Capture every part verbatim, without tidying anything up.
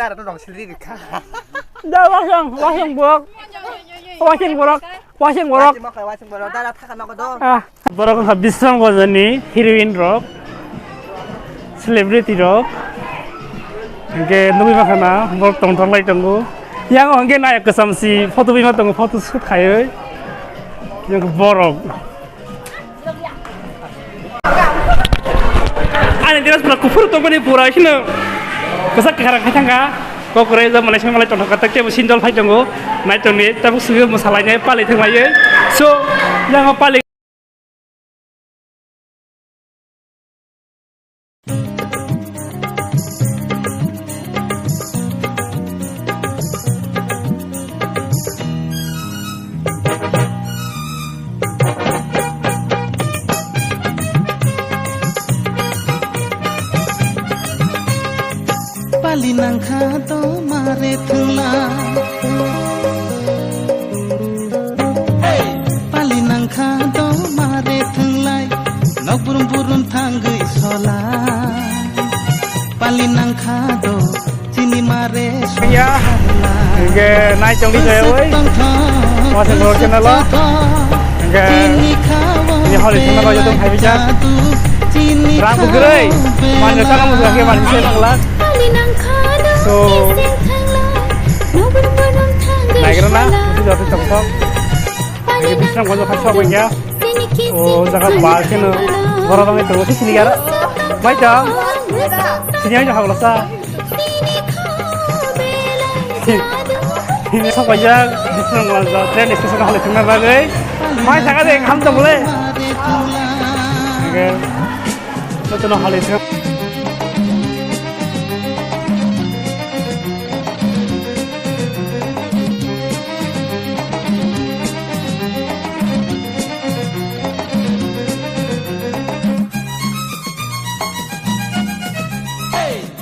Da wasang, wasang borok. Wasang borok. Wasang borok. Wasang borok. Dara thaka nogo do. Ah, borok wngkha Bisramganj ni heroine rok, celebrity rok. Hingke nugui mankha na borok tongthok lai tongo. Yang hingke nayok kwcham si photo bima tongo, photo shoot khaiwi. Yang borok. Ani dress pura kuphur tongmani pura sino. Kwchak kwkhwrang khai thangkha. Kok kwrwi jak malai song malai tongthok katak tebo sinjol phai tongo. Nai tongni tabuk sugi mwsalainai pali thanglaio. So, yang pali. Pali nangkha do mare thwngla. Pali nangkha do mare thwnglai, nok burum burum thangwi sola. Pali nangkha do chini mare sola. Hingke nai tongdi jaya oi. Wasing borok channel o. Hingke ni holi channel o joto phaibaijak. Rang bwkrwi. Manjak chana mujak khe manjak se nangla. So, naigrana, itu jatuh tongthok. Ini Bisramganj kha sok ya. O jaga ba khe no, borok bangwi tongo, sini yar. Bai ta. Sini aja hagla sa. Ini sok ya, Bisramganj train station hale thangna bagwi. Mai jaga de, ham to bole. Oke. Jotono halai se.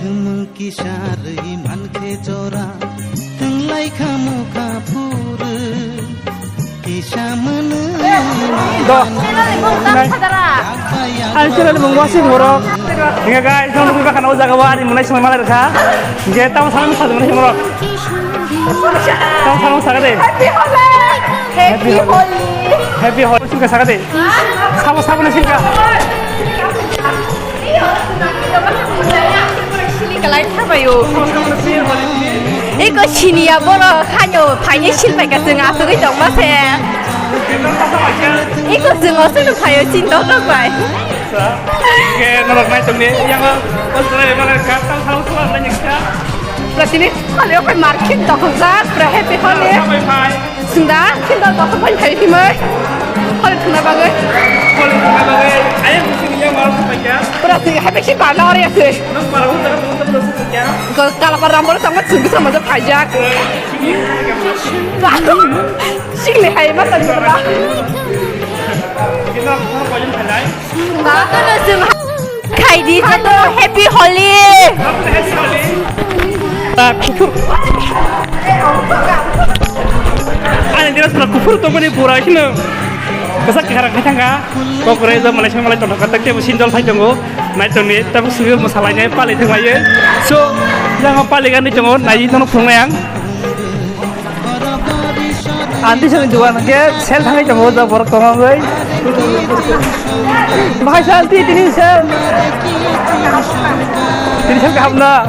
Thumung kisa rwi mankhe jora, thwnglai kha mukha phuru. Do. Ani channel ni mung Wasing Borok. Hingke guys, jong nugui bakha o jaga o ani mwnai swmai malai rwkha. Hingke tamo sana mung sajak mwnai borok. Tamo sana mung saga de. Happy Holi. Happy Holi. Happy Holi. Singka saga de. Sabo sabo na singka. Sili kalai thabaio. Eko siniya borok haino phaini silpai ka chwng asugwi tongma se. Eko chwng asugwi phaio chinta rok bai. Ke norok nai tongni yang o poster ai mana ka tang thang thang nai nikha. Pratini hali okai market dokhok jak pra happy holi. Sunda, kinda dosa pai khai himai. Hol thuna bagwi. Hol thuna bagwi. Ayang sini yang baru sampai ya. Pura sini happy sih pada orang ya sih. Nang baru tak tahu tak tahu sampai ya. Kalau kalau para rambo sama sungguh sama aja pajak. Sini. Sini hai masa dulu. Kita mau kau yang halai. Khaidi joto happy holi. Ani dress pura kuphur tongmani pura sino. Kwchak kwkhwrang khai thangkha. Kok kwrwi jak malai song malai tongthok katak tebo sinjol phai tongo. Nai tongni tabuk sugi mwsalainai pali thanglaio. So, yang pali gani tongo nai nono phunuknai ang. Anti sini dukan ke sel thangwi tongo, da borok tongwi. Bahai sa anti tini sel. Tini sel kaham na.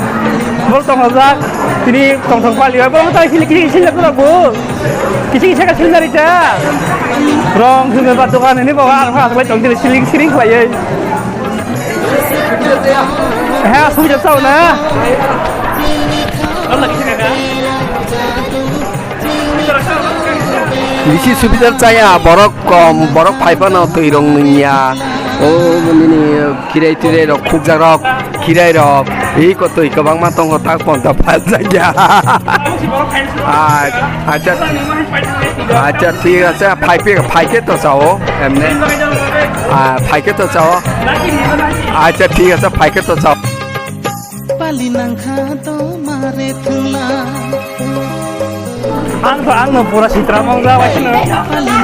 Borok tong hajak. Tini tong thong pali. Borok tai sili kisi kisi na kura bo. Kisi kisi ka sili na rita. Rong sini ba dukan ini bawa arha arha tong tini siling siling khlaiwi. He, subida chao na. Bisi subida chaya, borok kom, borok phaiphano twi rong nungya. O nini khirai tirai rok, khukjak rok, khirai rok. Ei ko twi kwbangma tongo, tak ponta phal jakya. Acha, acha, thik ache, phai phe, phai khe to chao, emne. Ah, phai khe to chao. Acha, thik ache, phai khe to chao. Pali nangkha to mare thwngla. Ang to, ang no pura sitra mong ja, wai sino.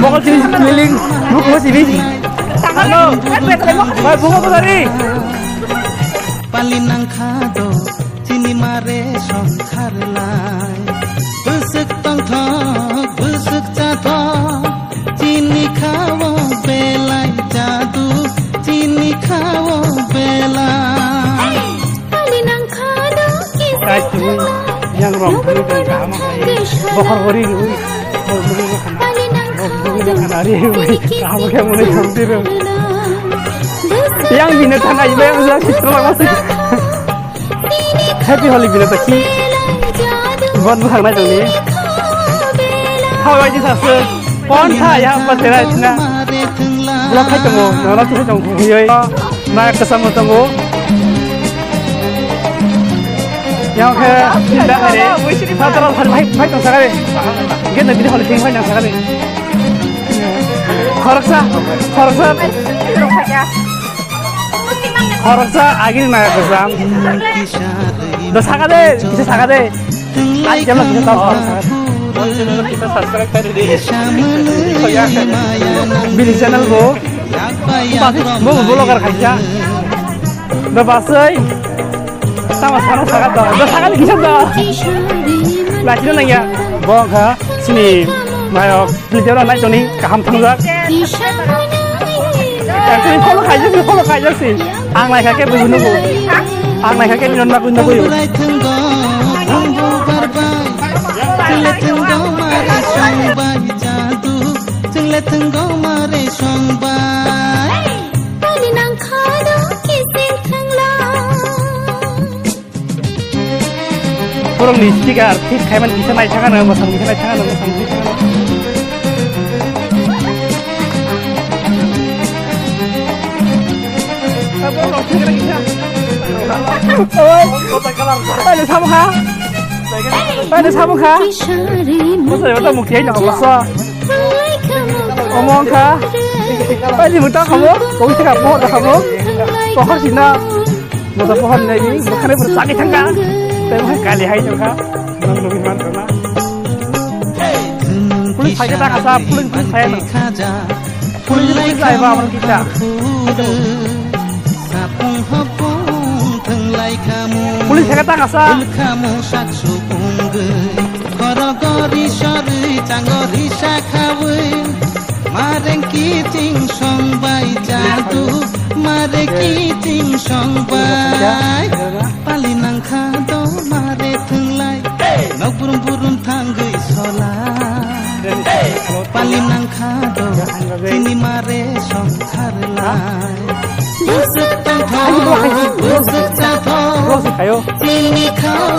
Mokol sini keliling, buku sini. Ano? Wai, buku ko dari. Pali nangkha to chini Mare songkharlai, bwswk tongthok, bwswk chathok, chini khao belai jadu, chini khao belai. Kaichini yang rong phani tong kaham khai, bokhor hori rwi, bokhor hori rwi khana, bokhor hori rwi khana, ari rwi, kaham khe muni thong tiro. Yang bini thana ibai ang jak sitra lama sih. Happy Holi bini ta khi. Bon bwkhang nai tongni. Hawai di sasu. Kon tha ya pa tera sina. Lo khai tongo, nana tu khai tongo. Yoi. Na ek kasam tongo. Yang khe da hari. Sa tara hari bhai bhai tong sagare. Gen na bini holi thing bhai na sagare. Khoroksa, khoroksa. Khoroksa agini nai khoroksa. Da saka de, kisa saka de. Ai jala kisa tau khoroksa. Bini channel bo. Bo bo vlogger khaisa. Da basai. Tama sana saka da. Da saka de kisa da. Lachina nangya. Bo kha sini nayok. Video rok nai toni kaham thangjak. Actually, follow khaijak si, follow khaijak si. Ang naikha khe bubu nugo. Ang naikha khe nirok nagwi nugwi. Borokni sticker fit khaimani kisa naithangano, mwsang kisa naithangano, mwsang kisa naithangano. Oi, oi, samukha. Oi, samukha. Masa ya, masa mukti aja, masa. Omong kha. Oi, di muta kamu. Kau sih kamu, kamu. Kau sih na. Masa pohon nai ni, bukan pura sakit kan? Tapi bukan kali hai juga. Nang lebih mantap na. Police hai kita kasar, police, police hai na. Police, police hai ba, aman kita. Police hai kita kasar. Khorokori sorwi changori sakhawi, mareng kiching songbai jadu, mare kiching songbai. Pali nangkha do mare thwnglai, nok burum burum thangwi sola. Pali nangkha do chini mare songkharlai. Bwswk tongthok, bwswk chathok, chini khao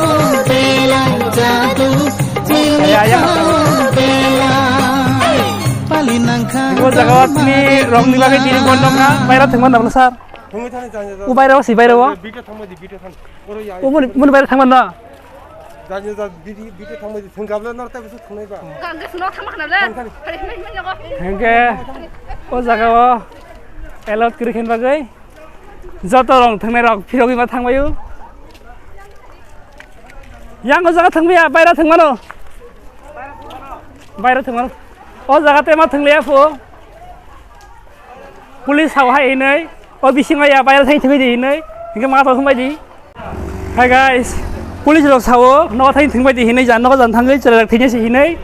belai jadu, chini khao belai. Pali nangkha. O jaga o tini rokni bagwi tini bondo kha, baira thwngmano sir. Thwngwi thani jani jani. O baira o si baira o. Bita thangmani, bita thang. Oro ya. O muni, muni baira thangmano. Jani jani bita, bita thangmani thwngkabla norta bisu thwngnai ba. Ang gas no thangma khna le. Thang, thang. Hare hme hme nogo. Hengke o jaga o allowed kwrwi khen bagwi joto rong thwngnai rok phirogwi ma thangbaio. Yang o jaga thwngmaya, baira thwngmano. Baira thwngmano. O jaga te ma thwngliya phu. Police hao hai hinwi, o bisingo ya baira thang thangwi di hinwi, hingke ma to thangbai di. Hi guys, police rok sao, nogo thang thangbai di hinwi, jan nogo jan thangwi, chwrai rok thangya si hinwi,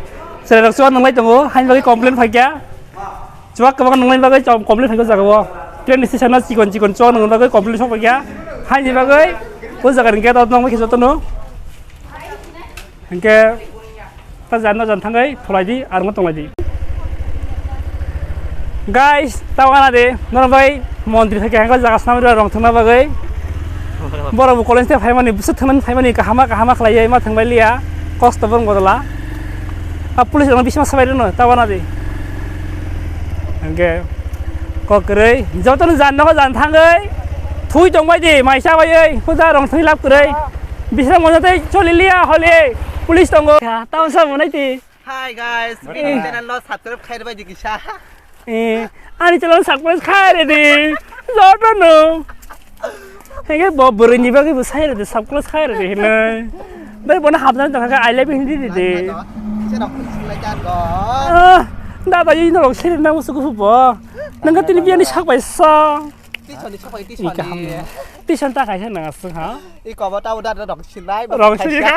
chwrai rok chuwak nanglai tongo, haini bagwi complain phaikya. Chuwak kwbang nanglai bagwi chom-, complain phaikya jaga o. Train station o chikon chikon chuwak nangni bagwi complain sok phaikya. Haini bagwi o jaga ni gate o nangbai khe jotono. Hingke ta jan no jan thangwi thulai di, ar mo tonglai di. Guys, ta wana de, nono bai montri thake hangko jaga snamri rong thangna bagwi. Borok bo college te phaimani, bwswk thangmani phaimani kahama kahama khlaiwi ma thangbai liya, kosto bong bodla. A police rok bisma sabai rwno, ta wana de. Hingke kok kwrwi, jotono jan no jan thangwi thui tongbai di, maisa bai oi, puja rong thwi lab kwrwi. Bisrang mona tei choli liya holi. Police tongo. Ya, taun sa monai ti. Hi guys, eh, bini channel lo subscribe khai rwbai di kisa. Eh, ani channel subscribe khai re di. Joto no. Hege bo bwrwi ni bagwi bo sai re di, subscribe khai re di hinai. Bai bona habna tong kha, I love you hindi di di. Kisa rok pun sing lai jan go. Ah, da da yino rok seri na musuku bo. Nang ka tini biani sak bai sa. Tisoni sopai tisoni. Tison ta kaisa nang aswk ha. I kobo tabo da rong sinai. Rong sini ka.